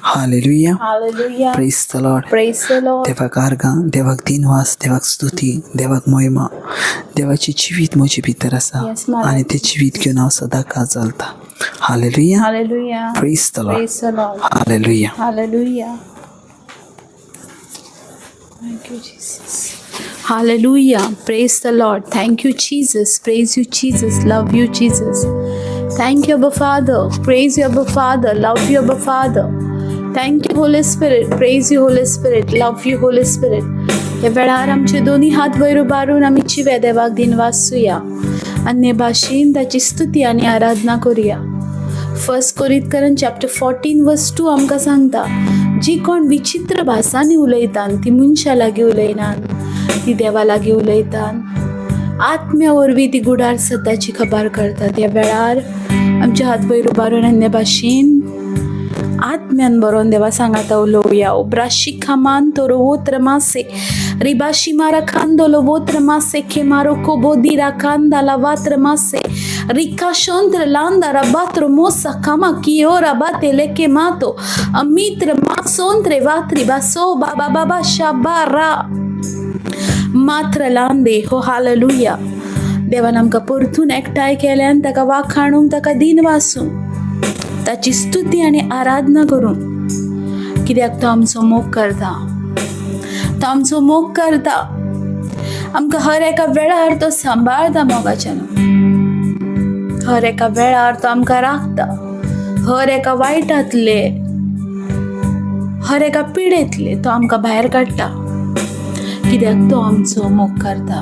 Hallelujah. Hallelujah. Praise the Lord. Praise the Lord. देवाक आर्गां, देवाक दिनवास, देवाक स्तुती, देवाक महिमा. देवाचें जिवीत म्हजे भितर आसा Yes, Maharaj. आनी तें जिवीत घेवन हांव सदां काळ चलता. Hallelujah. Hallelujah. Praise the Lord. Praise the Lord. Hallelujah. Hallelujah. Thank you, Jesus. Hallelujah. Praise the Lord. Thank you, Jesus. Praise you, Jesus. Love you, Jesus. Thank you, Abba Father. Praise you, Abba Father. Love you, Abba Father. Thank you, Holy Spirit. Praise you, Holy Spirit. Love you, Holy Spirit. ह्या वेळार आमचे दोन्ही हात वयर उबारून आमी जिव्या देवाक दिनवासूया, अन्य भाशेन ताची स्तुती आनी आराधना करुया. फर्स्ट कोरिंथकरन चॅप्टर 14 वर्स 2 आमकां सांगता, जी कोण विचित्र भासांनी उलयतात ती मनशां लागीं उलयनात, ती देवा लागीं उलयतात. आत्म्या वरवीं ती गुडार सताची खबर करतात. ह्या वेळार आमच्या हात वयर उबारून अन्य भाशेन आत्म्यान बरोवन देवा सांगाता उलोवया. उब्राशी खामान तोरो वोत्र मासे रिबाशी मारा खांदोलो वोत्र मासे खेमारो कोबोदिरा खांदाला वात्र मासे रिका शोंत्र लांदा रबात्र मोसा खामा कियोरा बाते लेके मातो अमित्र मासोंत्रे वात्री बासो बाबा बाबा शाबारा मात्र लांदे हो. हालेलुया. देवान आमकां परतून एकठांय केल्यान ताका वाखाणूंक, ताका दिनवासूंक, ताची स्तुती आनी आराधना करूंक. कित्याक तो आमचो मोग करता, तो आमचो मोग करता. आमकां हर एका वेळार तो सांबाळता मोगाच्यान, हर एका वेळार तो आमकां राखता, हर एका वायटांतले, हर एका पिडेंतले तो आमकां भायर काडटा. कित्याक तो आमचो मोग करता.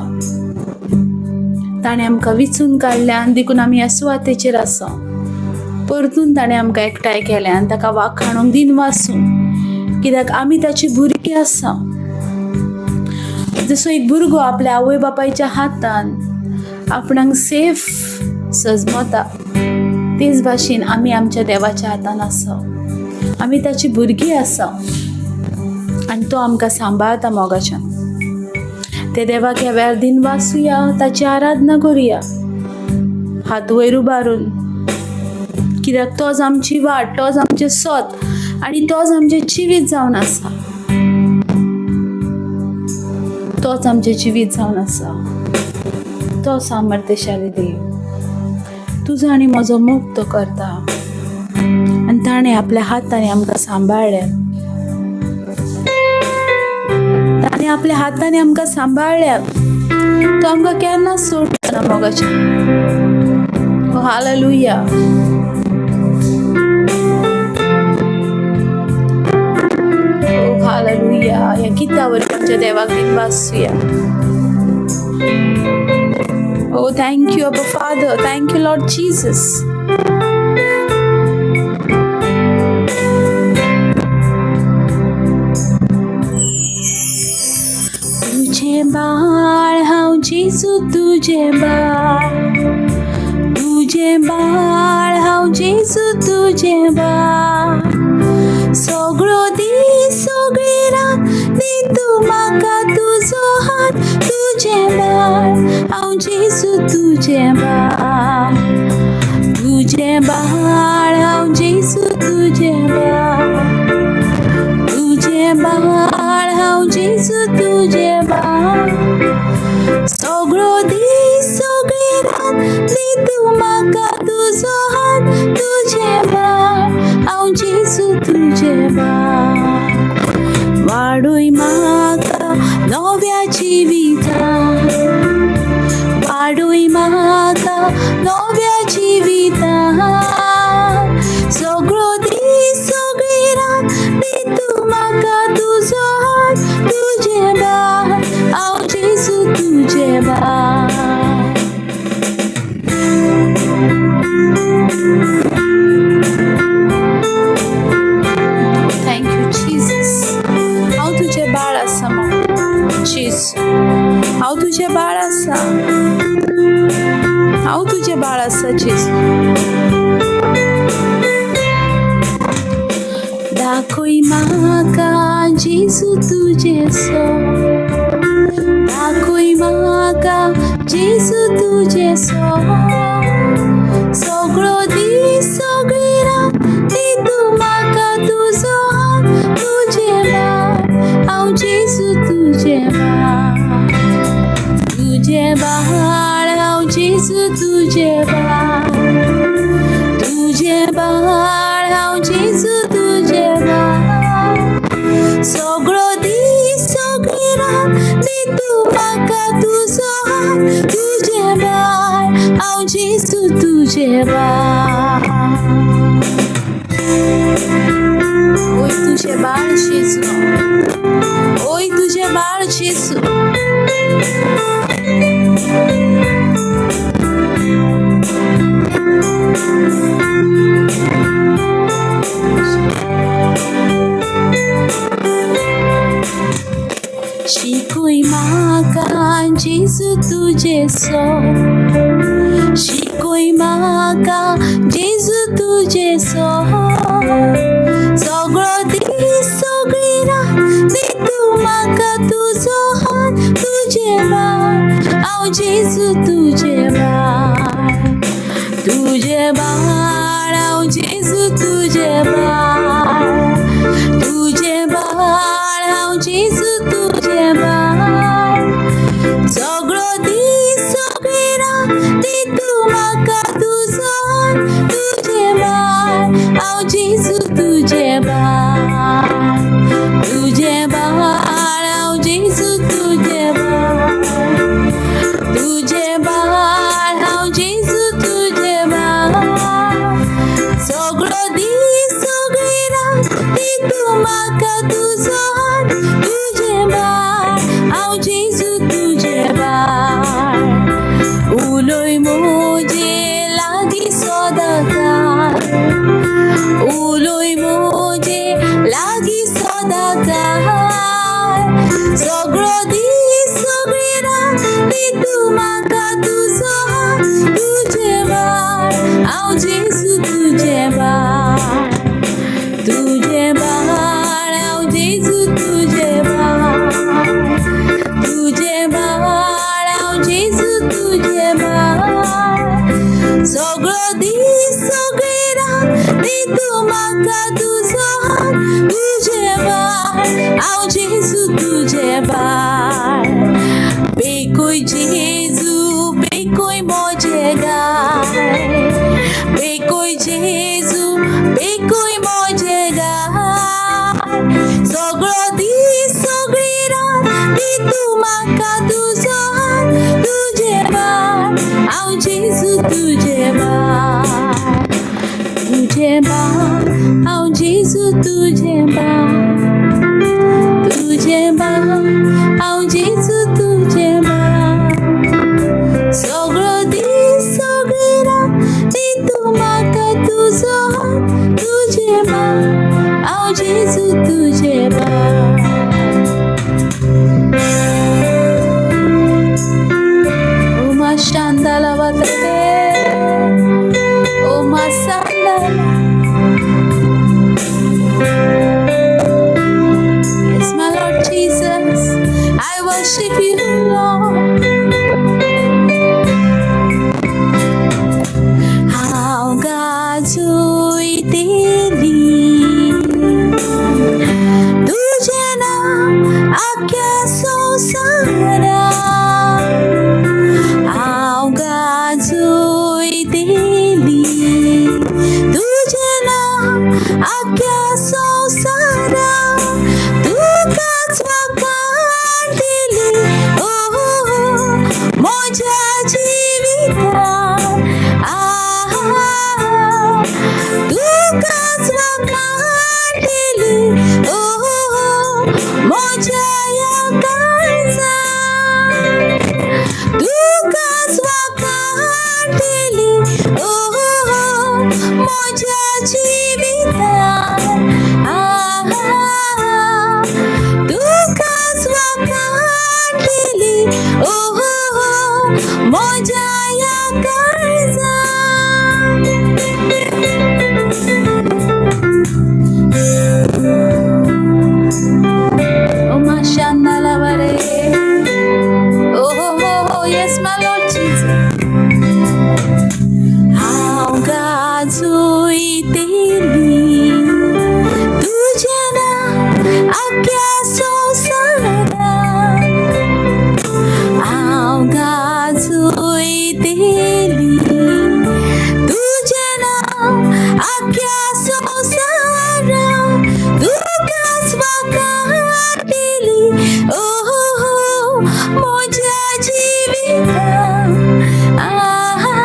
ताणें आमकां विचून काडल्यान देखून आमी ह्या सुवातेचेर आसा. परतून ताणें आमकां एकठांय केल्यान ताका वाखाणूंक, दिनवासूंक, कित्याक आमी ताची भुरगीं आसा. जसो एक भुरगो आपल्या आवय बापायच्या हातान आपणाक सेफ सजमता, तेच भाशेन आमी आमच्या देवाच्या हातान आसा. आमी ताची भुरगीं आसा आनी तो आमकां सांबाळता मोगाच्यान. ते देवाक ह्या वेळार दिनवासूया, ताची आराधना करुया हात वयर उबारून, कित्याक तोच आमची वाट, तोच आमचें सत आनी तोच आमचें जिवीत जावन आसा. तोच आमचें जिवीत जावन आसा. तो सामर्थ्यशाली देव. तुजो आनी म्हजो मोग तो करता आनी ताणें आपल्या हातांनी आमकां सांबाळ्ळ्या. ताणें आपल्या हातांनी आमकां सांबाळ्ळ्या. तो आमकां केन्ना सोडना मोगाच्या. हालेलुया. हालेलुया. ह्या गिता वरवीं आमच्या देवाक दिनवासूया. Oh, thank you, Abba Father. Thank you, Lord Jesus. तुझे बाळ हांव जेजू, तुझे बाळ, तुझे बाळ हांव जेजू, तुझे बाळ. सगळो दीस सगळी रात दी तूं म्हाका तुजो हात. तुझे बाळ हांव जेजू, तुझे बाळ, तुझे बाळ हांव जेजू, तुझे बाळ, तुझे बाळ हांव जेजू, तुझे बाळ. सगळो दीस सगळी रात दी तूं म्हाका तुजो हात. तुझे बाळ हांव जेजू, तुझे बाळ. वाडय म्हाका नव्या जिवितान, वाडय म्हाका नव्या जिवितान. सगळो दीस सगळी रात दी तूं म्हाका तुजो हात. तुझे बाळ हांव जेजू, तुझे बाळ. Thank you, Jesus. हांव तुजें बाळ आसा जेजू, हांव तुजें बाळ आसा, हांव तुजें बाळ आसा जेजू. दाखय म्हाका जेजू तुजें सो, दाखय म्हाका जेजू तुजें सो. सगळो दीस सगळी रात दी तूं म्हाका तुजो हांव जेजू तुजें बाळ. ओय तुजें बाळ जेजू, ओय तुजें बाळ जेजू. शिकय म्हाका जेजू तुजें सोब, शिकय म्हाका जेजू तुजें सोब. सगळो दीस सगळी रात दी तूं म्हाका तुजो हात, तुजें बाळ हांव जेजू तुजें बाळ, तुजें बाळ हांव जेजू तुजें बाळ, तुजें बाळ हांव जेजू तुजें बाळ. सगळो दीस सगळी रात दी तूं म्हाका तुजो हात, तुजें बाळ हांव जेजू तुजें बाळ, तुजें बाळ हांव जेजू तुजें बाळ, तुजें बाळ हांव जेजू तुजें बाळ. सगळो दीस सगळी रात दी तूं म्हाका तुजो हात, तुजें बाळ हांव जेजू तुजें बाळ. उलय म्हजे लागीं सदांकाळ, उलय म्हजे लागीं सदांकाळ. सगळो दीस सगळी रात दी तूं म्हाका तुजो हात, तुजें बाळ हांव जेजू तुजें बाळ, तुजें बाळ हांव जेजू तुजें बाळ, तुजें बाळ हांव जेजू तुजें बाळ. सगळो दीस सगळी रात दी तूं म्हाका तुजो हात, तुजें बाळ हांव जेजू तुजें बाळ. बेकूय जेजू बेकूय म्हजें गाय, बेकूय जेजू बेकूय म्हजें गाय. सगळो दीस सगळी रात दी तूं म्हाका तुजो हात, तुजें बाळ हांव जेजू तुजें बाळ, तुजें बाळ हांव जेजू तुजें बाळ, तुजें बाळ हांव जेजू तुजें बाळ. सगळो दीस सगळी रात दी तूं म्हाका तुजो हात, तुजें बाळ हांव जेजू तुजें बाळ. ओ मा शांदाला वातरे, ओ मा सांदाला. Yes, my Lord Jesus, I worship you, Lord. हांव गाजयतली तुजें नांव आख्ख्या संवसाराक, हांव गाजयतली तुजें नांव आख्ख्या संवसाराक. तुकाच वाखाणटली ओ म्हज्या जिवितांत, आहा तुकाच वाखाणटली ओ म्हज्या ह्या काळजांत, तुकाच वाखाणटली ओ म्हज्या जिवितांत, आहा तुकाच वाखाणटली ओ म्हज्या ह्या काळजांत. Oh, ma shandala bare. Oh, oh, oh, yes, my Lord Jesus. हांव गाजयतली तुजें नांव आख्ख्या संवसाराक, हांव गाजयतली तुजें नांव आख्ख्या संवसाराक. तुकाच वाखाणटली ओ म्हज्या जिवितांत, आहा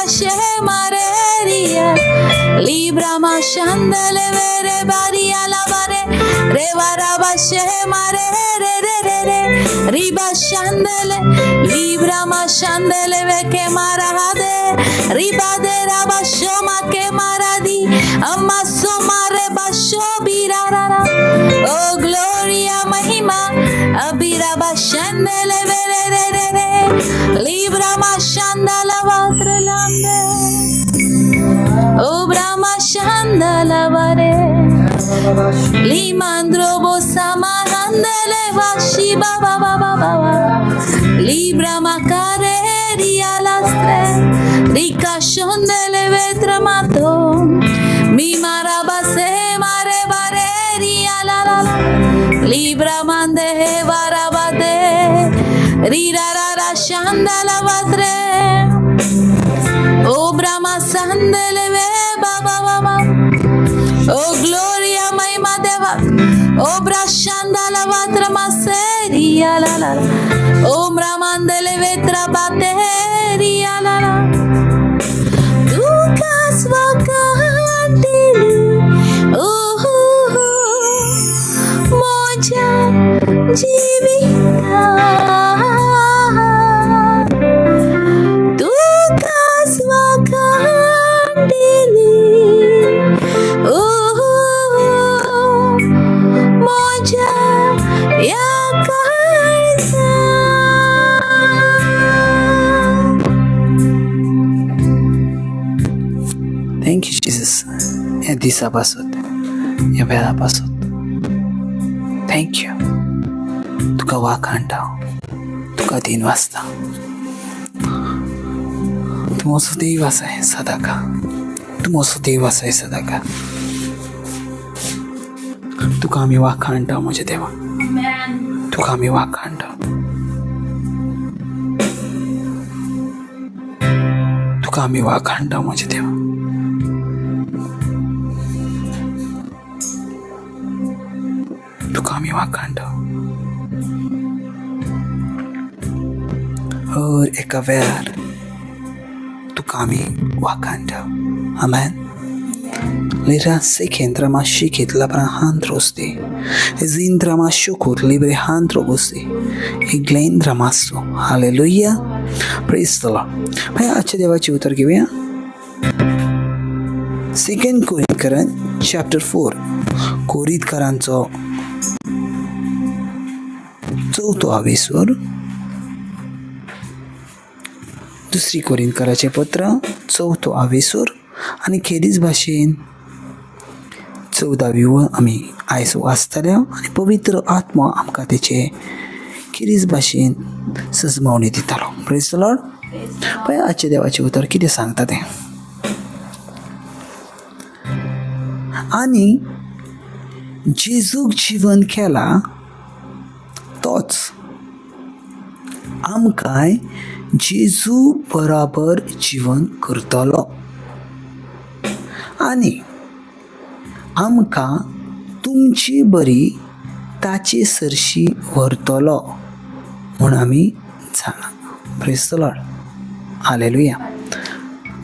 bashe mareria Libra mashandele vere baria la bare revara bashe mare re re re re riba shandele Libra mashandele ve ke marade riba de rabashoma ke maradi amaso mare basho birarara. Oh gloria mahima abira bashandele vere re re re Libra mashandala vatrelande. Oh Brahma Shandala Vare Limandro Bosamandele Vashi Baba Baba Baba Libra Macare Lastre Ricashondele Vetramato Mi marabase mare bare ria la la la Libra mande varabate Rira rara shandala vatre. O Brahma Sandele Baba Baba. O Gloria Mahima Deva. O Brashandala Vatra Maseria la la. O Brahmandele Vetra Bateria la la. Dukas Vakandili. Oh Moja Jivita. Thank you Jesus. ह्या दिसा पासत, ह्या वेळा पासत thank you. तुका वाखाणटा, तुका दिन वाजता. तूं म्हजो देव आसाय सदांकाळ, तूं म्हजो देव आसाय सदांकाळ. तुका आमी वाखाणटा म्हज्या देवा, तुका आमी वाखाणटा, तुका आमी वाखाणटा म्हज्या देवा. तुका आमी वाखाणटा. हर एका वेळार तुका आमी वाखाणटा. आमेन. Lera sekentra mashikit labrahandrosti. Ezindra mashukut librehandrobusi. Iglendra masu. Hallelujah. Praise the Lord. भाई आजच्या देवाची उतर घेऊया. सेकंड कोरितकरां चॅप्टर 4, कोरितकरांचो चवथो आवेसर. दुसरी कोरिंतकराचें पत्र चवथो आवेसर आनी खेरीज भाशेन 14वी वळ आमी आयज वाचतले आनी पवित्र आत्मा आमकां तेचे खेरीज भाशेन सजमावणी दितालो. Praise the Lord. पळय आजचें देवाचें उतर कितें सांगता तें. आनी जेजूक जिवन केला तोच आमकांय जेजू बराबर जिवन करतलो आनी आमकां तुमची बरी ताचे सरशी व्हरतलो म्हूण आमी जाणा. Praise the Lord. Hallelujah.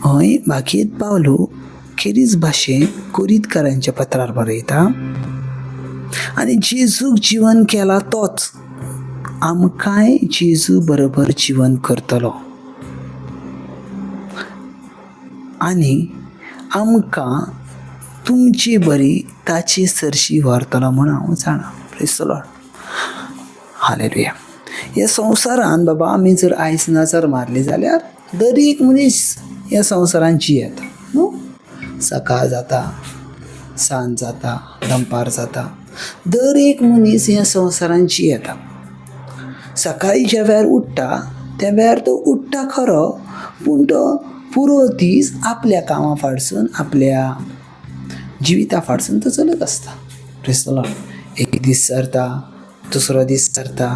हय बाकीत पावलो खेरीज भाशेन कोरितकारांच्या पत्रार बरयता आनी जेजूक जिवन केला तोच आमकांय जेजू बरोबर जिवन करतलो आनी आमकां तुमची बरी ताची सरशी व्हरतलो म्हूण हांव जाणा. Praise the Lord. Hallelujah. ह्या संवसारान बाबा आमी जर आयज नजर मारली जाल्यार दर एक मनीस ह्या संवसारान जियेता न्हू. सकाळ जाता, सांज जाता, दनपार जाता, दर एक मनीस ह्या संवसारान जियेता. सकाळी ज्या वेळार उठ्ठा त्या वेळार तो उठ्ठा खरो, पूण तो पुरो दीस आपल्या कामां फाटसून, आपल्या जिविता फाटसून तो चलत आसता. Praise the Lord. एक दीस सरता, दुसरो दीस सरता,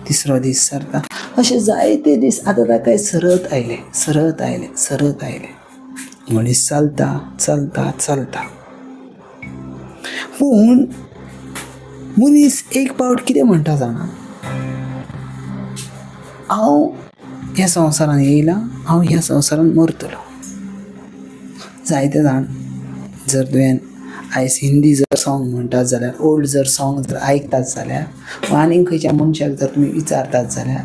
तिसरो दीस सरता, अशे जायते दीस आतां ताका सरत आयले, सरत आयले, सरत आयले. मनीस चलता चलता चलता, पूण मनीस एक पावट कितें म्हणटा जाणा, हांव ह्या संवसारान येयला, हांव ह्या संवसारान मरतलो. जायते जाण जर तुवें आयज हिंदी जर सोंग म्हणटात जाल्यार, ओल्ड जर सोंग जर आयकतात जाल्यार, वा आनीक खंयच्या मनशाक जर तुमी विचारतात जाल्यार,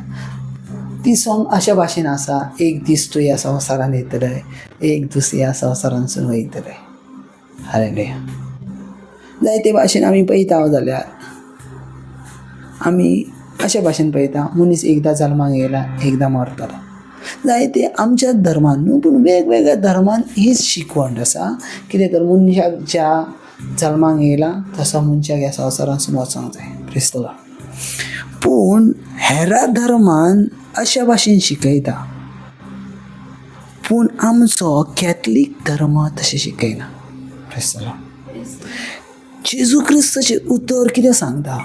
ती सोंग अशा भाशेन आसा, एक दीस तूं ह्या संवसारान येतले, एक दीस ह्या संवसारानसून वयतले. हालेलुया. जायते भाशेन आमी पळयता जाल्यार आमी अशे भाशेन पळयता, मनीस एकदां जल्माक येयला, एकदां मरतलो. जायते आमच्या धर्मान न्हू, पूण वेगवेगळ्या धर्मान हीच शिकवण आसा. कितें तर मनशाक ज्या जल्माक येयला तसो मनशाक ह्या संवसारांतसून वचोंक जाय. क्रिस्तला. पूण हेरा धर्मान अशा भाशेन शिकयता, पूण आमचो कॅथलीक धर्म तशें शिकयना. क्रिस्तला. जेजू क्रिस्ताचें उतर कितें सांगता?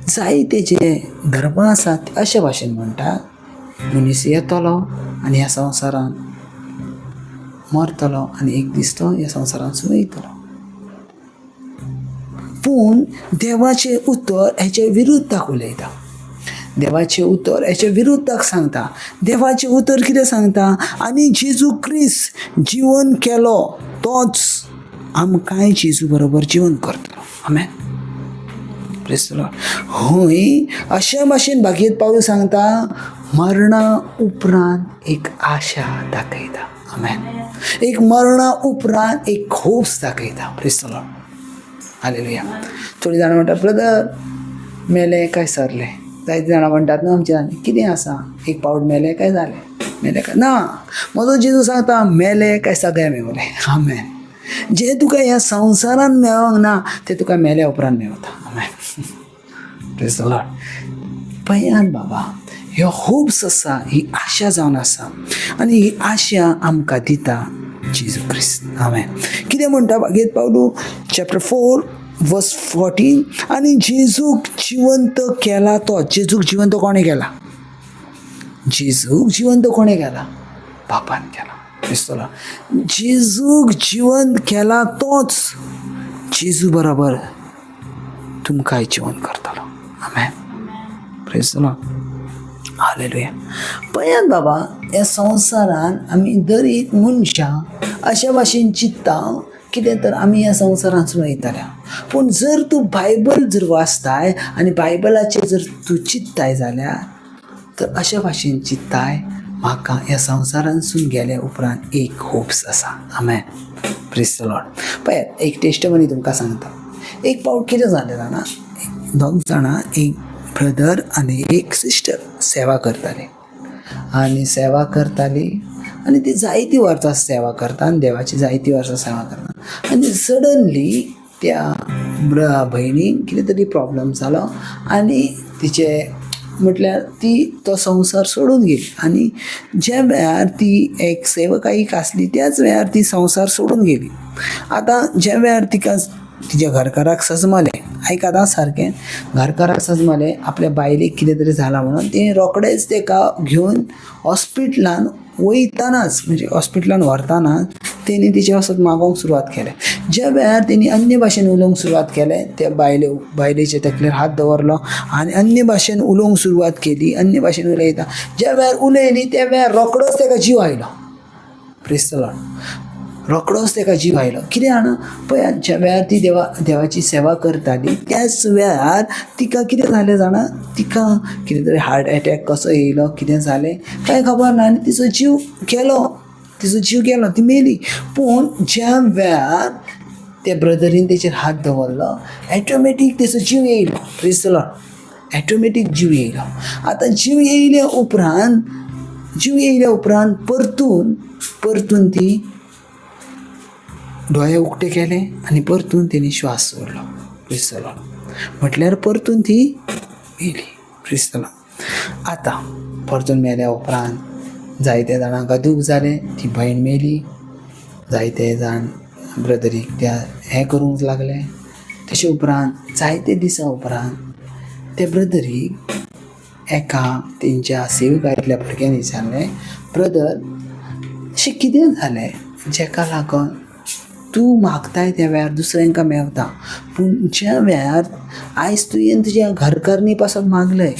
जायते जे धर्म आसात ते अशे भाशेन म्हणटात, मनीस येतलो आनी ह्या संवसारान मरतलो आनी एक दीस तो ह्या संवसारांतसून वयतलो. पूण देवाचें उतर हेच्या विरुद्धाक उलयता. देवाचें उतर हेच्या विरुद्धाक सांगता. देवाचें उतर कितें सांगता? आनी जेजू क्रिस्त जिवन केलो तोच आमकांय जेजू बरोबर जिवन करतलो. आमेन. Praise the Lord. हय, अशे भाशेन भागीत पावल सांगता, मरणा उपरांत एक आशा दाखयता. आमेन. एक मरणा उपरांत एक खोस दाखयता. Praise the Lord. Hallelujah. थोडीं जाणां म्हणटा, ब्रदर मेलें काय सरलें. जायतीं जाणां म्हणटात न्हू आमच्या, कितें आसा, एक पावट मेलें काय जालें, मेलें काय ना. म्हजो जेजू सांगता, मेलें काय सगळें मेवलें. आमेन. जें तुका ह्या संवसारान मेळोंक ना तें तुका मेल्या उपरांत मेवता. आमेन. Praise the Lord. पळयात बाबा, ह्यो होप्स आसा, ही आशा जावन आसा आनी ही आशा आमकां दिता जेजू क्रिस्त. आमेन. कितें म्हणटा भागीत पावलू चॅप्टर 4 वर्स 14, आनी जेजूक जिवंत केला तो. जेजूक जिवंत कोणें केला? जेजूक जिवंत कोणें केला? बापान केला. दिसतलो जेजूक जिवंत केला तोच जेजू बरोबर तुमकांय जिवंत करतलो. आमेन. Praise the Lord. Hallelujah. पळयात बाबा, ह्या संवसारान आमी दर एक मनशां अशा भाशेन चिंत्ता, कितें तर आमी ह्या संवसारांतसून वयतले. पूण जर तूं बायबल जर वाचताय आनी बायबलाचेर जर तूं चिंत्ताय जाल्यार तर अशा भाशेन चिंत्ताय, म्हाका ह्या संवसारांतसून गेल्या उपरांत एक होप्स आसा. आमेन. Praise the Lord. पळयात, एक टेस्टमनी तुमकां सांगता. एक पावट कितें जालें जाणा, दोग जाणां, एक ब्रदर आनी एक सिस्टर सेवा करताली आनी सेवा करताली आनी ती जायतीं वर्सां सेवा करता आनी देवाची जायतीं वर्सां सेवा करता आनी सडनली त्या भयणीक कितें तरी प्रॉब्लम जालो आनी तिचे म्हटल्यार ती तो संवसार सोडून गेली. आनी ज्या वेळार ती एक सेवकाईक आसली त्याच वेळार ती संवसार सोडून गेली. आतां ज्या वेळार तिका तिच्या घरकाराक सजमलें, आयकात आं सारकें, घरकाराक सजमलें आपल्या बायलेक कितें तरी जालां म्हणून, ती रोखडेंच तेका घेवन हॉस्पिटलान वयतानाच, म्हणजे हॉस्पिटलान व्हरतानाच तेणी तिचे पासत मागोवंक सुरवात केलें. ज्या वेळार तेणी अन्य भाशेन उलोवंक सुरवात केलें, त्या बायलेच्या तकलेर हात दवरलो आनी अन्य भाशेन उलोवंक सुरवात केली. अन्य भाशेन उलयता ज्या वेळार उलयली त्या वेळार रोखडोच तेका जीव आयलो. Praise the Lord. रोखडोच तेका जीव आयलो. कितें जाणा, पळयात, ज्या वेळार ती देवाची सेवा करताली त्याच वेळार तिका कितें जालें जाणा, तिका कितें तरी हार्ट एटॅक कसो येयलो, कितें जालें कांय खबर ना आनी तिचो जीव गेलो, तिचो जीव गेलो, ती मेली. पूण ज्या वेळार त्या ब्रदरीन तेचेर हात दवरलो, एटोमॅटीक तेचो जीव येयलो. Praise the Lord. Automatic जीव येयलो. आतां जीव येयल्या उपरांत, जीव येयल्या उपरांत परतून परतून ती दोळे उक्ते केले आनी परतून तेणी श्वास सोडलो. Praise the Lord. म्हटल्यार परतून ती मेली. Praise the Lord. आतां परतून मेल्या उपरांत जायते जाणांक दूख जालें, ती भयण मेली. जायते जाण ब्रदरीक त्या हें करूंक लागले. तशें उपरांत जायते दिसां उपरांत ते ब्रदरीक एका तेंच्या सेवकांतल्या भुरग्यान विचारलें, ब्रदर अशें कितें जालें जेका लागून तूं मागताय त्या वेळार दुसऱ्यांकां मेवता, पूण ज्या वेळार आयज तुवें तुज्या घरकारणी पासत मागलंय,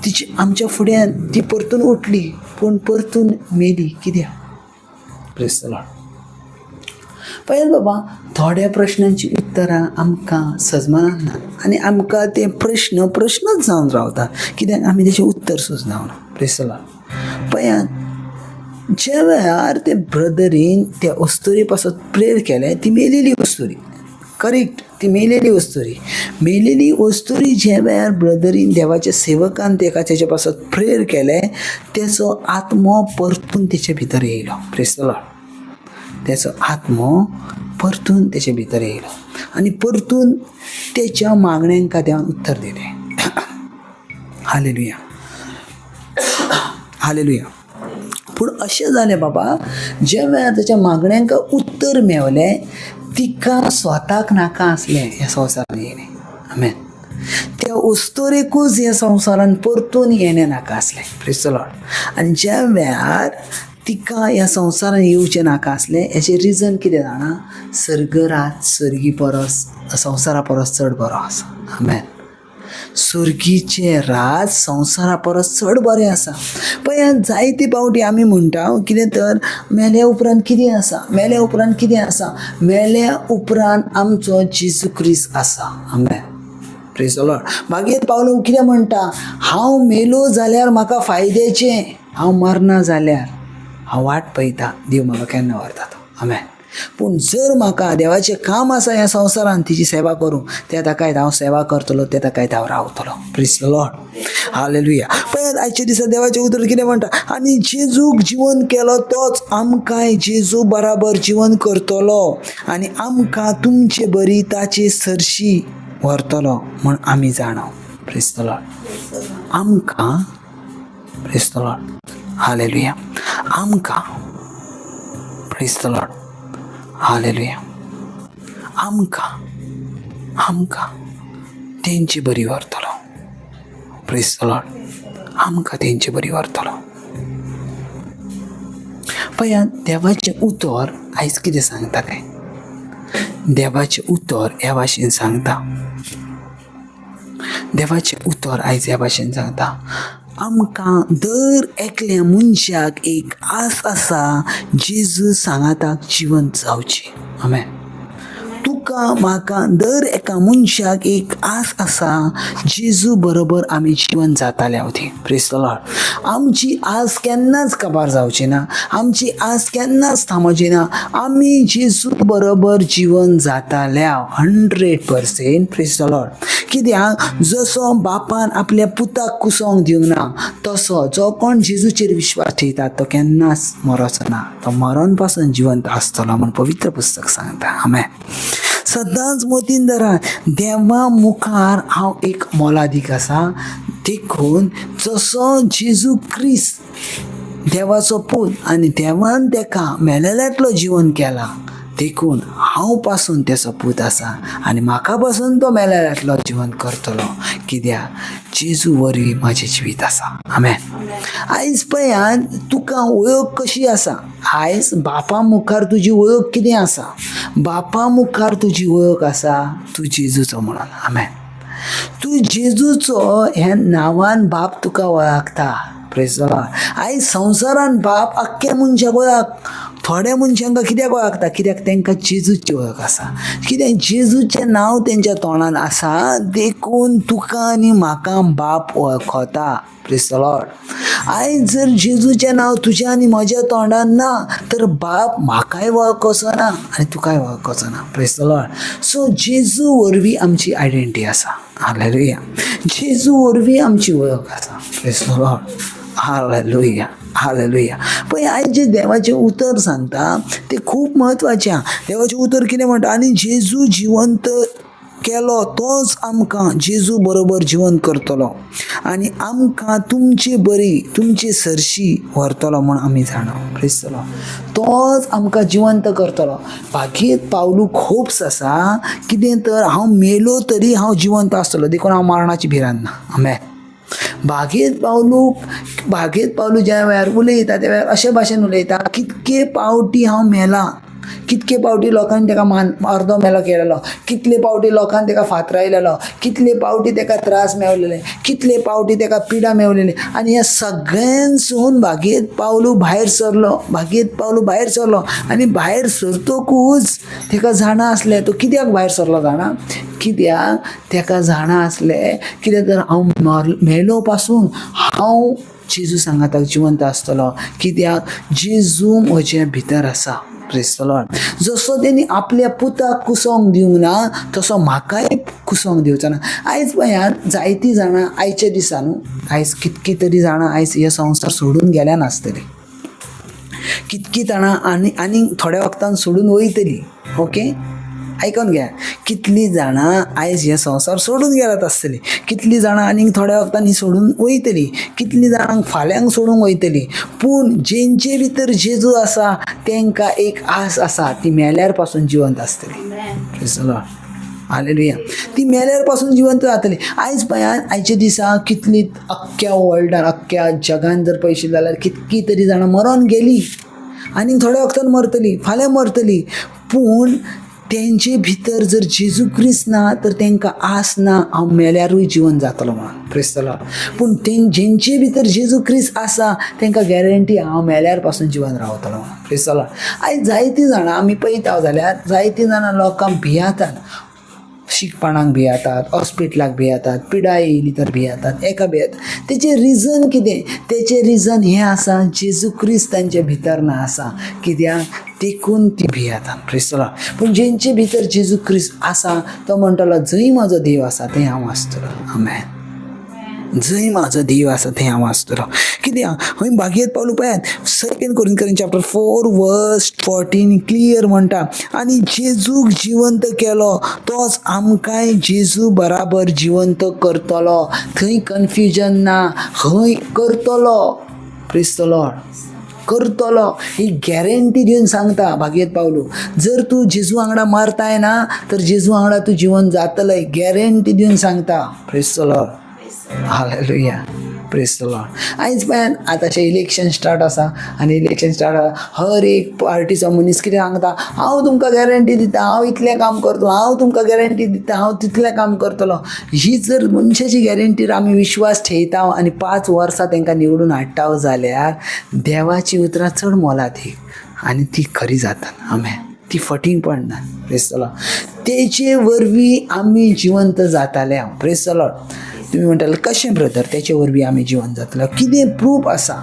तिची आमच्या फुड्यान ती परतून उठली, पूण परतून मेली कित्याक? Praise the Lord. पळयात बाबा, थोड्या प्रश्नांची उत्तरां आमकां सजमाना ना आनी आमकां ते प्रश्न प्रश्नच जावन रावता, कित्याक आमी तेचें उत्तर सुचना. Praise the Lord. पळयात, ज्या वेळार ते ब्रदरीन त्या अस्तुरी पासत प्रेयर केलें, ती मेलेली अस्तुरी, करेक्ट, ती मेलेली अस्तुरी, मेलेली अस्तुरी ज्या वेळार ब्रदरीन देवाच्या सेवकान तेका तेच्या पासत प्रेयर केलें, तेचो आत्मो परतून तेचे भितर येयलो. Praise the Lord. तेचो आत्मो परतून तेचे भितर येयलो आनी परतून तेच्या मागण्यांका देवान उत्तर दिलें. Hallelujah, hallelujah. पूण अशें जालें बाबा, ज्या वेळार तेच्या मागण्यांक उत्तर मेवलें, तिका स्वताक नाका आसलें ह्या संवसारान येयलें. आमेन. त्या अस्तुरेकूच ह्या संवसारान परतून येणें नाका आसलें. Praise the Lord. आनी ज्या वेळार तिका ह्या संवसारान येवचें नाका आसलें, हेचें रिजन कितें जाणा? सर्गराज सर्गी परस संवसारा परस चड बरो आसा. आमेन. सर्गीचें राज संवसारा परस चड बरें आसा. पळयात, जायते फावटी आमी म्हणटा कितें तर, मेल्या उपरांत कितें आसा, मेल्या उपरांत कितें आसा? मेल्या उपरांत आमचो जेजू क्रिस्त आसा. आमेन. Praise the Lord. मागीर पावलो कितें म्हणटा, हांव मेलो जाल्यार म्हाका फायद्याचें, हांव मरना जाल्यार हांव वाट पळयता देव म्हाका केन्ना व्हरता तो. आमेन. पूण जर म्हाका देवाचें काम आसा ह्या संवसारान तिची सेवा करूंक, त्या ताकाय हांव सेवा करतलो, त्या ताकाय हांव रावतलो. Praise the Lord. Hallelujah. पळयात, आयच्या दिसा देवाचें उतर कितें म्हणटा, आनी जेजूक जिवन केलो तोच आमकांय जेजू बराबर जिवन करतलो आनी आमकां तुमचे बरी ताचे सरशी व्हरतलो म्हूण आमी जाणा. Praise the Lord. आमकां, प्रेज the Lord, hallelujah, आमकां, प्रेज the Lord, hallelujah, आमकां, आमकां तेंचे बरी व्हरतलो. प्रेज the Lord. आमकां तेंचे बरी व्हरतलो. पळयात, देवाचें उतर आयज कितें सांगता काय? देवाचें उतर ह्या भाशेन सांगता, देवाचें उतर आयज ह्या भाशेन सांगता, आमकां दर एकल्या मनशाक एक आस आसा जेजू सांगाताक जिवंत जावची. आमेन. तुका म्हाका दर एका मनशाक एक आस आसा जेजू बरोबर आमी जिवन जाताले ती. Praise the Lord. आमची आस केन्नाच काबार जावची ना, आमची आस केन्नाच थांबची ना. आमी जेजू बरोबर जिवन जाताल्या 100%. Praise the Lord. कित्याक जसो बापान आपल्या पुताक कुसोंक दिवंक ना, तसो जो कोण जेजूचेर विश्वास ठेयता तो केन्नाच मरोचो ना, तो मरण पासून जिवंत आसतलो म्हूण पवित्र पुस्तक सांगता. आमेन. सदांच मतीन धरात, देवा मुखार हांव एक मोलादीक आसा. देखून जसो जेजू क्रिस्त देवाचो पूत आनी देवान तेका मेलेल्यांतलो जिवन केला, देखून हांव पासून तेचो पूत आसा आनी म्हाका पासून तो मेलेल्यांतलो जिवन करतलो, कित्याक जेजू वरवीं म्हाजें जिवीत आसा. आमेन. आयज पळयात, तुका वळख कशी आसा? आयज बापा मुखार तुजी वळख कितें आसा? बापा मुखार तुजी वळख आसा तूं जेजूचो म्हणून. आमेन. तूं जेजूचो ह्या नांवान बाप तुका वळखता. Praise the Lord. आयज संवसारान बाप आख्ख्या मनशाक वळख, थोड्या मनशांक कित्याक वळखता? कित्याक तांकां जेजूची वळख आसा, कित्याक जेजूचें नांव तेंच्या तोंडान आसा, देखून तुका आनी म्हाका बाप वळखता. Praise the Lord. आयज जर जेजूचें नांव तुज्या आनी म्हज्या तोंडान ना तर बाप म्हाकाय वळखचो ना आनी तुकाय वळखचो ना. Praise the Lord. सो जेजू वरवीं आमची आयडेंटिटी आसा. हालेलुया. जेजू वरवीं आमची वळख आसा. Praise the Lord. Hallelujah, hallelujah. पळय, आयज जें देवाचें उतर सांगता तें खूब म्हत्वाचें आहा. देवाचें उतर कितें म्हणटा, आनी जेजू जिवंत केलो तोच आमकां जेजू बरोबर जिवन करतलो आनी आमकां तुमचे बरी तुमचे सरशी व्हरतलो म्हूण आमी जाणा. Praise the Lord. तोच आमकां जिवंत करतलो. बाकी पावलू खोप्स आसा कितें तर, हांव मेलो तरी हांव जिवंत आसतलो, देखून हांव मरणाची भिरांत ना. आमेन. बागेत पावलू, बागेत पावलू ज्या वेळार उलयता त्या वेळार अशे भाशेन उलयता, कितके पावटी हांव मेला, कितके पावटी लोकांनी ताका मान अर्दो मेलो केलेलो, कितले पावटी लोकांनी ताका फातरायलेलो, कितले पावटी ताका त्रास मेवलेले, कितले पावटी ताका पिडा मेवलेली. आनी ह्या सगळ्यांसून भागयत पावलू भायर सरलो, भागयत पावलू भायर सरलो. आनी भायर सरतकूच ताका जाणा आसलें तो कित्याक भायर सरलो जाणा, कित्याक ताका जाणा आसलें कित्याक तर हांव मेलो पासून हांव जेजू सांगाताक जिवंत आसतलो, कित्याक जेजू म्हजे भितर आसा. Praise the Lord. जसो तेणी आपल्या पुताक कुसोंक दिवंक ना तसो म्हाकाय कुसोंक दिवचो ना. आयज पळयात जायतीं जाणां आयच्या दिसा न्हू, आयज कितकी तरी जाणां आयज हे संवसार सोडून गेल्या नासतली, कितकी जाणां आनी आनीक थोड्या वखदान सोडून वयतली. ओके, आयकोन घ्या, कितलीं जाणां आयज हे संवसार सोडून गेल्यात आसतली, कितलीं जाणां आनीक थोड्या वखदान ही सोडून वयतली, कितलीं जाणांक फाल्यांक सोडूंक वयतली. पूण जेंचे भितर जेजू आसा तेंकां एक आस आसा, ती मेल्यार पासून जिवंत आसतली. Praise the Lord. Hallelujah. ती मेल्यार पासून जिवंत जातली. आयज पळयात आयच्या दिसा कितली अख्ख्या वर्ल्डान अख्ख्या जगान जर पळयशी जाल्यार कितकी तरी जाणां मरोन गेली, आनीक थोड्या वखदान मरतली, फाल्यां मरतली. पूण तेंचे भितर जर जेजू क्रिस्त ना तर तेंकां आस ना हांव मेल्यारूय जिवन जातलो म्हणून. Praise the Lord. पूण जेंचे भितर जेजू क्रिस्त आसा तेंकां गॅरंटी हांव मेल्यार पासून जिवन रावतलो म्हणून. Praise the Lord. आयज जायतीं जाणां आमी पळयता जाल्यार जायतीं जाणां लोकांक भियेतात, शिकपणाक भियेतात, हॉस्पिटलाक भियेतात, पिडाय येयली तर भियेतात, एका भियेतात. तेचें रिजन कितें? तेचें रिजन हें आसा, जेजू क्रिस्त तांचे भितर ना आसा, कित्याक देखून ती भियेतात. Praise the Lord. पूण जेंचे भितर जेजू क्रिस्त आसा तो म्हणटलो जंय म्हजो देव आसा थंय हांव आसतलो. आमेन. जंय म्हाजो देव आसा थंय हांव आसतलो. कित्याक हय भागयत पावलू पळयात 2 Corinthians chapter 4 verse 14 clear म्हणटा, आनी जेजूक जिवंत केलो तोच आमकांय जेजू बराबर जिवंत करतलो. थंय कन्फ्युजन ना, हय करतलो. Praise the Lord. करतलो ही गॅरंटी दिवन सांगता भागयत पावलू. जर तूं जेजू वांगडा मरताय ना तर जेजू वांगडा तूं जिवन जातलय, गॅरंटी दिवन सांगता. Praise the Lord. Hallelujah. Praise the Lord. आयज पळयात आतांचें इलेक्शन स्टार्ट आसा आनी इलेक्शन स्टार्ट आसा, हर एक पार्टीचो मनीस कितें सांगता, हांव तुमकां गॅरंटी दिता, हांव इतलें काम करतलो, हांव तुमकां गॅरंटी दिता, हांव तितलें काम करतलो. ही जर मनशाची गॅरंटीर आमी विश्वास ठेयता आनी 5 वर्सां तांकां निवडून हाडटा जाल्यार देवाची उतरां चड मोलादीक आनी ती खरी जाता. आमेन. ती फटींग पडना. Praise the Lord. तेचे वरवीं आमी जिवंत जाताले. Praise the Lord. तुमी म्हणटाले कशें ब्रदर तेचे वरवीं आमी जिवन जातले? कितें प्रूफ आसा?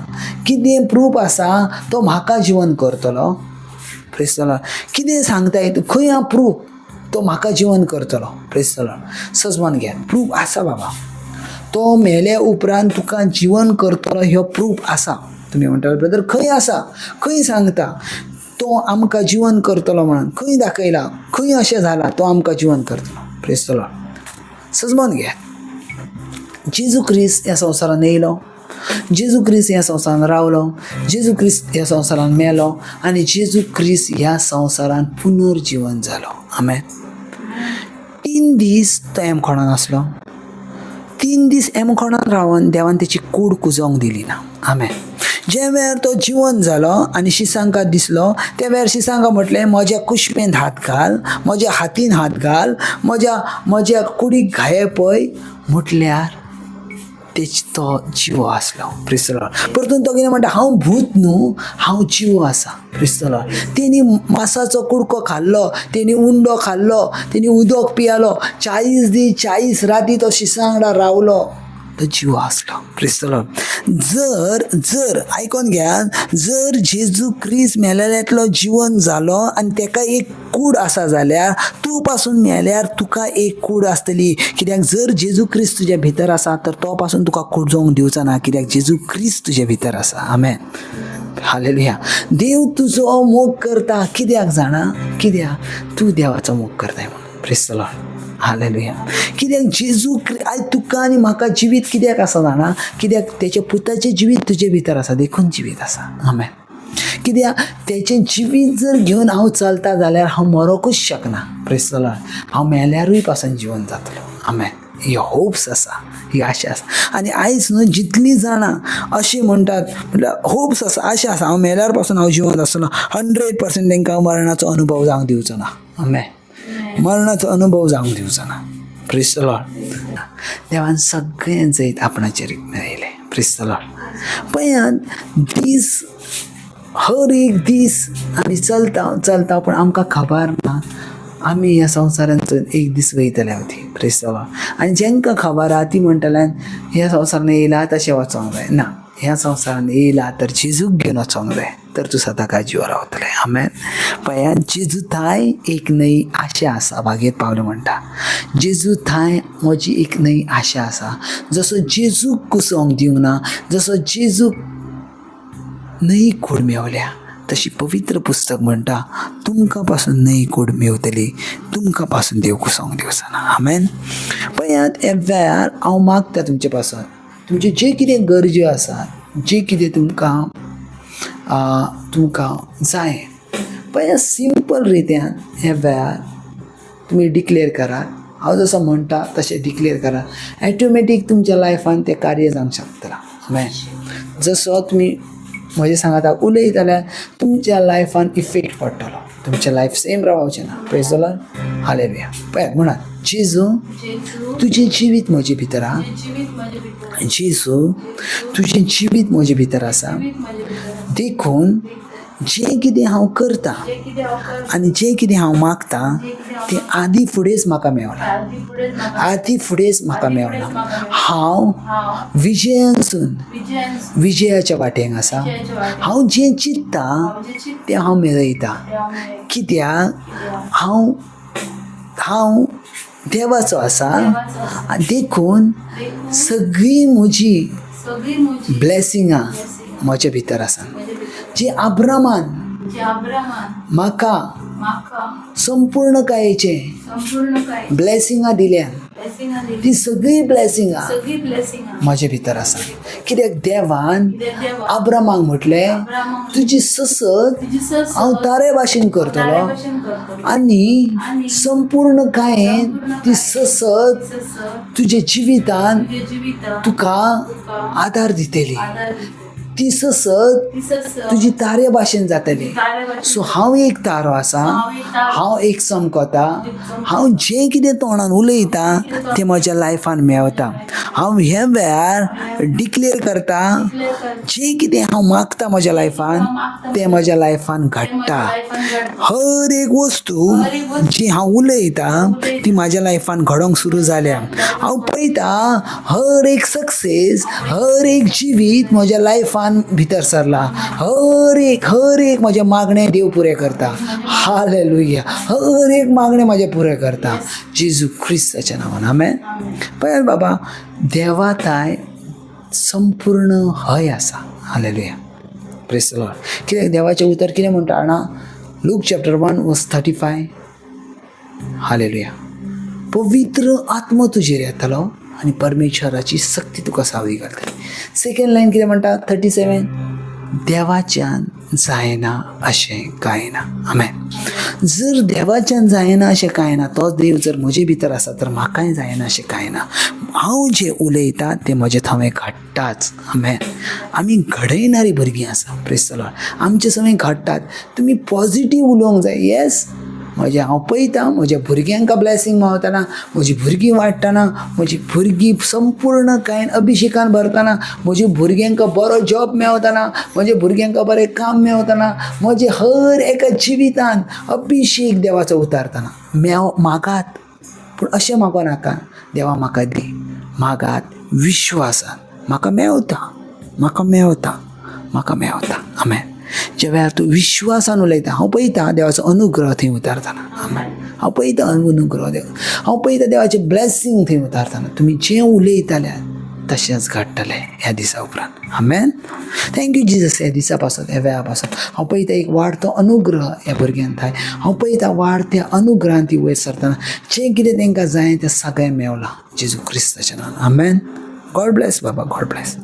कितें प्रूफ आसा तो म्हाका जिवन करतलो? Praise the Lord. कितें सांगता तूं? खंय आहा प्रूफ तो म्हाका जिवन करतलो? Praise the Lord. सजमान घे, प्रूफ आसा बाबा, तो मेल्या उपरांत तुका जिवन करतलो ह्यो प्रूफ आसा. तुमी म्हणटाले ब्रदर खंय आसा? खंय सांगता तो आमकां जिवन करतलो म्हणून? खंय दाखयला? खंय अशें जालां तो आमकां जिवन करतलो? Praise the Lord. सजमान घे, जेजू क्रिस्त ह्या संवसारान येयलो, जेजू क्रिस्त ह्या संवसारान रावलो, जेजू क्रिस्त ह्या संवसारान मेलो आनी जेजू क्रिस्त ह्या संवसारान पुनर्जिवन जालो. आमेन. 3 दीस तो एमखोणान आसलो. 3 दीस एमखोणान रावन देवान तेची कूड कुजोवंक दिली ना. आमेन. ज्या वेळार तो जिवन जालो आनी शिसांका दिसलो त्या वेळार शिसांका म्हटलें, म्हज्या कुशमेंत हात घाल, म्हज्या हातीन हात घाल, म्हज्या कुडीक घाये पळय, म्हटल्यार तेच तो जिवो आसलो. Praise the Lord. परतून तो कितें म्हणटा, हांव भूत न्हू, हांव जिवो आसा. Praise the Lord. तेणी मासाचो कुडको खाल्लो, तेणी उंडो खाल्लो, तेणी उदक पियालो, 40 दीस 40 राती तो शिसा वांगडा रावलो, तो जिवो आसलो. Praise the Lord. जर जर आयकोन घेयात, जर जेजू क्रिस्त मेलेल्यांतलो जिवन जालो आनी तेका एक कूड आसा जाल्यार तूं पासून मेल्यार तुका एक कूड आसतली. कित्याक जर जेजू क्रिस्त तुज्या भितर आसा तर तो पासून तुका कुडजोवंक दिवचो ना, कित्याक जेजू क्रिस्त तुज्या भितर आसा. आमेन. हालेलुया. देव तुजो मोग करता कित्याक जाणा? कित्याक तूं देवाचो मोग करताय म्हणून. Praise the Lord. Hallelujah. कित्याक जेजू आयज तुका आनी म्हाका जिवीत कित्याक आसा जाणा? कित्याक तेच्या पुताचें जिवीत तुजे भितर आसा देखून जिवीत आसा. आमेन. कित्याक तेचें जिवीत जर घेवन हांव चलता जाल्यार हांव मरोकूच शकना. Praise the Lord. हांव मेल्यारूय पासून जिवन जातलो. आमेन. ही होप्स आसा, ही ही आशा आसा. आनी आयज न्हू जितलीं जाणां अशें म्हणटात म्हटल्यार होप्स आसा, आशा आसा, हांव मेल्यार पासून हांव जिवंत आसतलो, 100% तांकां मरणाचो अनुभव जावंक दिवचो ना. आमेन. मरणाचो अनुभव जावंक दिवचो ना. Praise the Lord. देवान सगळें जैत आपणाचेर मेळयलें. Praise the Lord. पळयात दीस, हर एक दीस आमी चलता चलता, पूण आमकां खबर ना आमी ह्या संवसारांत एक दीस वयतले ती. Praise the Lord. आनी जांकां खबर आहा ती म्हणटले ह्या संवसारान येयला तशें वचोंक जाय ना, ह्या संवसारान येयला तर जेजूक घेवन वचोंक जाय, तर तूं सदांकाळ जिवा रावतलें. आमेन. पळयात जेजू थांय एक नवी आशा आसा. भागेत पावलो म्हणटा जेजू थांय म्हजी एक नवी आशा आसा. जसो जेजूक कुसोवंक दिवंक ना, जसो जेजूक नवी कूड मेवल्या, तशी पवित्र पुस्तक म्हणटा तुमकां पासून नवी कूड मेवतली, तुमकां पासून देव कुसोवंक दिवचो ना. आमेन. पळयात ह्या वेळार हांव मागता तुमचे पासून, तुमचे जे कितें गरज्यो आसा, जे कितें तुमकां तुमकां जाय, पळयात सिंपल रित्यान ह्या वेळार तुमी डिक्लेर करात. हांव जसो म्हणटा तशें डिक्लेर करात, ऑटोमॅटीक तुमच्या लायफान तें कार्य जावंक शकतलां. आमेन. जसो तुमी म्हजे सांगाता उलयत जाल्यार तुमच्या लायफान इफेक्ट पडटलो, तुमचें लायफ सेम रावचें ना. Praise the Lord. Hallelujah. पळयात म्हणात, जेजू तुजें जिवीत म्हजे भितर आहा, जेजू तुजें जिवीत म्हजे भितर आसा, देखून जें कितें हांव करतां आनी जें कितें हांव मागतां तें आदी फुडेंच म्हाका मेवलां, आदी फुडेंच म्हाका मेवलां. हांव विजयानसून विजयाच्या वाटेक आसा. हांव जें चिंत्ता तें हांव मेळयतां, कित्याक हांव हांव देवाचो आसा, आनी देखून सगळीं म्हजी ब्लॅसिंगां म्हज्या भितर आसा. जी अब्रामान म्हाका संपूर्णकायेचें ब्लॅसिंगां दिल्या, ती सगळीं ब्लॅसिंगां म्हजे भितर आसा. कित्याक देवान अब्रामाक म्हटलें तुजी ससत हांव तारे भाशेन करतलो आनी संपूर्णकायेन ती ससत तुज्या जिवितान तुका आदार दितली, ती ससत तुजी तारे भाशेन जातली. सो हांव एक तारो आसा, हांव एक चमकता, हांव जें कितें तोंडान उलयतां तें म्हज्या लायफान मेवता. हांव ह्या वेळार डिक्लेर करता जें कितें हांव मागता म्हज्या लायफान तें म्हज्या लायफान घडटा. हर एक वस्तू जी हांव उलयतां ती म्हज्या लायफान घडोवंक सुरू जाल्या. हांव पळयतां हर एक सक्सेस, हर एक जिवीत म्हज्या लायफान भितर सरला. हर एक म्हजें मागणें देव पुरें करता. हालेलुया. हर एक मागणें म्हजें पुरें करता जेजू क्रिस्ताच्या नांवान. आमेन. पळयात बाबा, देवा थांय संपूर्ण हय आसा. हालेलुया. Praise the Lord. कित्याक देवाचें उतर कितें म्हणटा जाणा, लूक चॅप्टर 1 वर्स 35. हालेलुया. पवित्र आत्मो तुजेर येतलो आनी परमेश्वराची सक्ती तुका सावळी घालतली. सेकंड लायन कितें म्हणटा, 37, देवाच्यान जायना अशें कांय ना. आमेन. जर देवाच्यान जायना अशें कांय ना, तो देव जर म्हजे भितर आसा तर म्हाकाय जायना अशें कांय ना. हांव जें उलयतां तें म्हजें थंय घडटाच. आमेन. आमी घडयणारी भुरगीं आसा. Praise the Lord. आमचे सगळें घडटात. तुमी पॉजिटीव उलोवंक जाय. येस, म्हजें हांव पळयतां म्हज्या भुरग्यांक ब्लॅसिंग मावतना, म्हजी भुरगीं वाडटना, म्हजी भुरगीं संपूर्ण कांय अभिशेकान भरतना, म्हज्या भुरग्यांक बरो जॉब मेवतना, म्हज्या भुरग्यांक बरें काम मेवतना, म्हजे हर एका जिवितान अभिशेक देवाचो उतारतना. मेव मागात, पूण अशें मागो नाका देवा म्हाका दी, मागात विश्वासान, म्हाका मेवता, म्हाका मेवता, म्हाका मेवता. आमेन. ज्या वेळार तूं विश्वासान उलयता, हांव पळयतां देवाचो अनुग्रह थंय उतारतना. आमेन. हांव पळयतां अनुग्रह देव, हांव पळयतां देवाचें ब्लॅसिंग थंय उतारतना. तुमी जें उलयताले तशेंच घडटलें ह्या दिसा उपरांत. आमेन. Thank you Jesus. ह्या दिसा पासत, ह्या वेळा पासत हांव पळयतां एक वाडतो अनुग्रह ह्या भुरग्यान थाय. हांव पळयतां वाडत्या अनुग्रहान ती वयर सरतना जें कितें तांकां जाय तें सगळें मेवलां जेजू क्रिस्ताच्या नांवान. आमेन. गॉड ब्लॅस बाबा, गॉड ब्लॅस.